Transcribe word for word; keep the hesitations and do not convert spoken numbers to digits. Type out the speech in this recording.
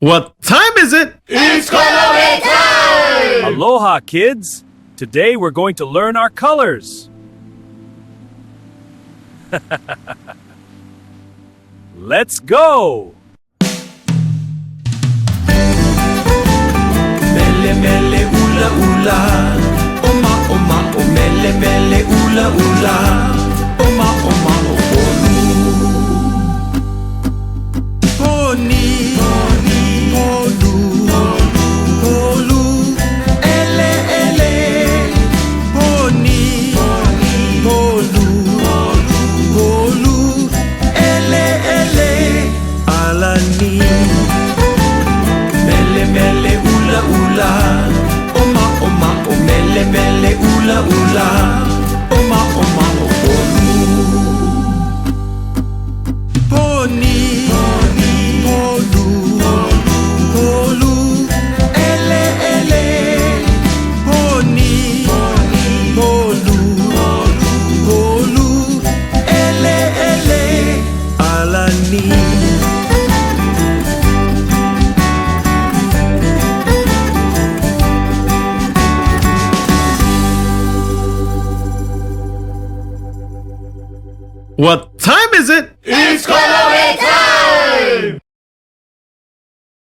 What time is it? It's coloré time! Aloha, kids! Today we're going to learn our colors. Let's go! Mèlé, mèlé, oula, oula. O ma, o ma, o mèlé, mèlé, oula, oula. O ma, o ma, o olou. Poni, poni, olou, olou. Èlé, èlé. Poni, poni, olou, olou. Èlé, èlé. Alani. Mèlé, mèlé, oula, oula. O ma, o ma, o mèlé, mèlé, oula, oula. O ma, o ma, o olou. Poni, poni, olou, olou. Èlé, èlé. Poni, poni, olou, olou. Èlé, èlé. Alani. What time is it? It's coloré time!